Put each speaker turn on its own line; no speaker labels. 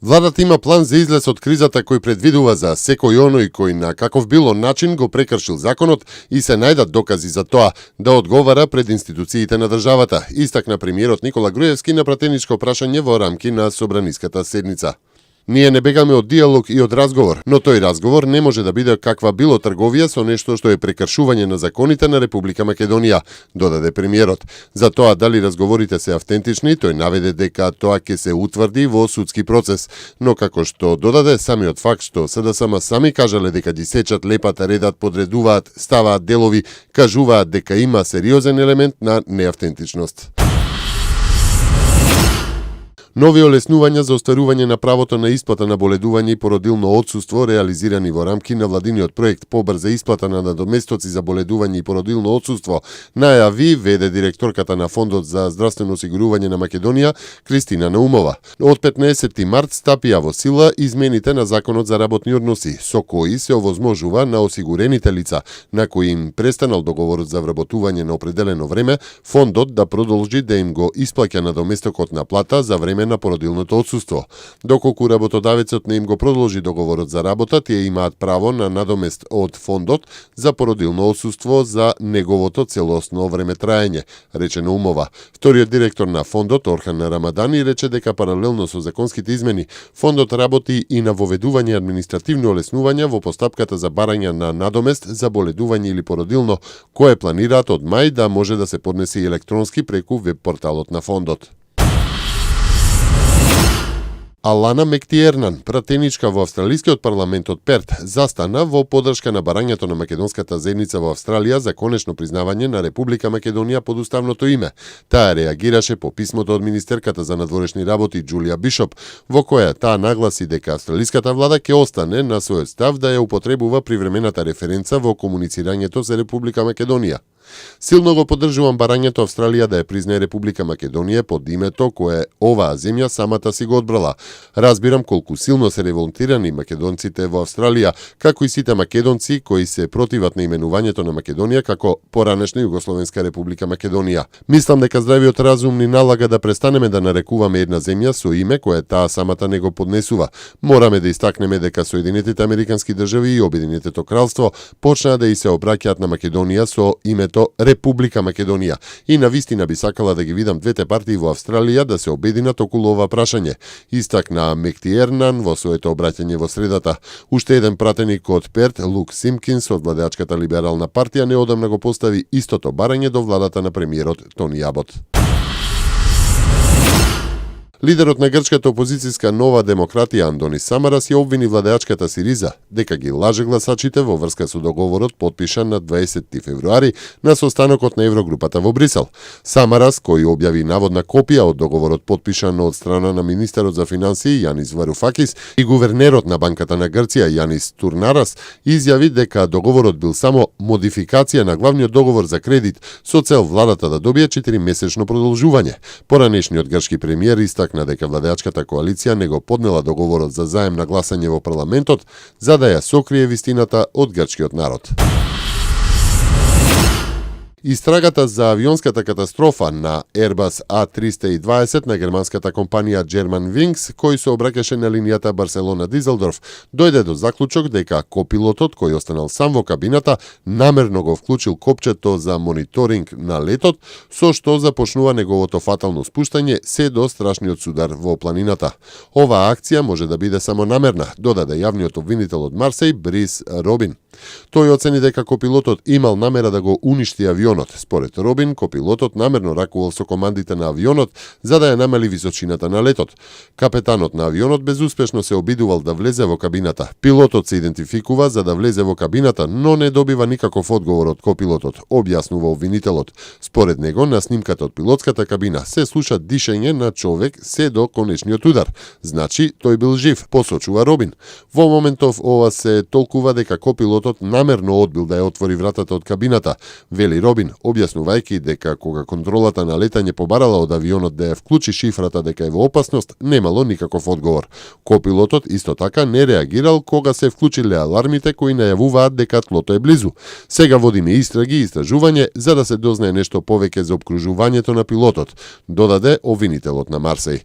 Владата има план за излез од кризата кој предвидува за секој оној кој на каков било начин го прекршил законот и се најдат докази за тоа да одговара пред институциите на државата, истакна премиерот Никола Груевски на пратеничко прашање во рамки на собраниската седница. Ние не бегаме од диалог и од разговор, но тој разговор не може да биде каква било трговија со нешто што е прекршување на законите на Република Македонија, додаде премиерот. За тоа дали разговорите се автентични, тој наведе дека тоа ќе се утврди во судски процес, но како што додаде самиот факт што СДСМ сами кажале дека ги сечат лепата, редат, подредуваат, ставаат делови, кажуваат дека има сериозен елемент на неавтентичност. Нови олеснувања за остварување на правото на исплата на боледување и породилно отсуство реализирани во рамки на владиниот проект побрза исплата на надоместоци за боледување и породилно отсуство, најави веде директорката на Фондот за здравствено осигурување на Македонија Кристина Наумова. Од 15 март стапија во сила измените на Законот за работни односи, со кои се овозможува на осигурените лица на кои им престанал договорот за вработување на определено време, фондот да продолжи да им го исплаќа надоместокот на плата за време на породилното отсуство. Доколку работодавецот не им го продолжи договорот за работа, тие имаат право на надомест од фондот за породилно отсуство за неговото целосно време траење, рече Наумова. Вториот директор на фондот, Орхан Рамадани, рече дека паралелно со законските измени, фондот работи и на воведување административни олеснувања во постапката за барање на надомест за боледување или породилно, кое планираат од мај да може да се поднесе и електронски преку веб порталот на фондот. Алана Мектиернан, пратеничка во австралискиот парламент од Перт, застана во подршка на барањето на македонската заедница во Австралија за конечно признавање на Република Македонија под уставното име. Таа реагираше по писмото од министерката за надворешни работи Џулија Бишоп, во која таа нагласи дека австралиската влада ќе остане на својот став да ја употребува привремената референца во комуницирањето за Република Македонија. Силно го поддржувам барањето Австралија да ја признае Република Македонија под името кое оваа земја самата си го одбрала. Разбирам колку силно се револтирани македонците во Австралија, како и сите македонци кои се противат на именувањето на Македонија како поранешна Југословенска Република Македонија. Мислам дека здравиот разум ни налага да престанеме да нарекуваме една земја со име кое таа самата не го поднесува. Мораме да истакнеме дека Соединетите Американски држави и Обединетото кралство почнаа да и се обраќаат на Македонија со името Република Македонија и навистина би сакала да ги видам двете партии во Австралија да се обединат околу ова прашање, истакна Мектиернан во своето обраќање во средата. Уште еден пратеник од Перт, Лук Симпкинс од владеачката либерална партија, неодамна го постави истото барање до владата на премиерот Тони Абот. Лидерот на грчката опозицијска Нова демократија Андонис Самарас ја обвини владеачката Сириза дека ги лаже гласачите во врска со договорот подпишан на 20 февруари на состанокот на Еврогрупата во Брисел. Самарас, кој објави наводна копија од договорот подпишан од страна на министерот за финансии Јанис Варуфакис и гувернерот на Банката на Грција Јанис Турнарас, изјави дека договорот бил само модификација на главниот договор за кредит со цел владата да добие 4-месечно продолжување. Поранешниот грчки премиер на дека владеачката коалиција не го поднела договорот за заем на гласање во парламентот за да ја сокрие вистината од грчкиот народ. Истрагата за авионската катастрофа на Airbus A320 на германската компанија Germanwings, кој се обраќаше на линијата Барселона-Дизелдорф, дојде до заклучок дека копилотот кој останал сам во кабината намерно го вклучил копчето за мониторинг на летот, со што започнува неговото фатално спуштање се до страшниот судар во планината. Оваа акција може да биде само намерна, додаде јавниот обвинител од Марсеј Брис Робин. Тој оцени дека копилотот имал намера да го уништи авионот. Според Робин, копилотот намерно ракувал со командите на авионот за да ја намали височината на летот. Капетанот на авионот безуспешно се обидувал да влезе во кабината. Пилотот се идентификува за да влезе во кабината, но не добива никаков одговор од копилотот, објаснува обвинителот. Според него, на снимката од пилотската кабина се слуша дишење на човек се до конечниот удар. Значи, тој бил жив, посочува Робин. Во моментов ова се толкува дека копилотот намерно одбил да ја отвори вратата од кабината, вели Робин, објаснувајќи дека кога контролата на летање побарала од авионот да ја вклучи шифрата дека е во опасност, немало никаков одговор. Копилотот исто така не реагирал кога се вклучиле алармите кои најавуваат дека тлото е близу. Сега водиме истраги и истражување за да се дознае нешто повеќе за опкружувањето на пилотот, додаде обвинителот на Марсеј.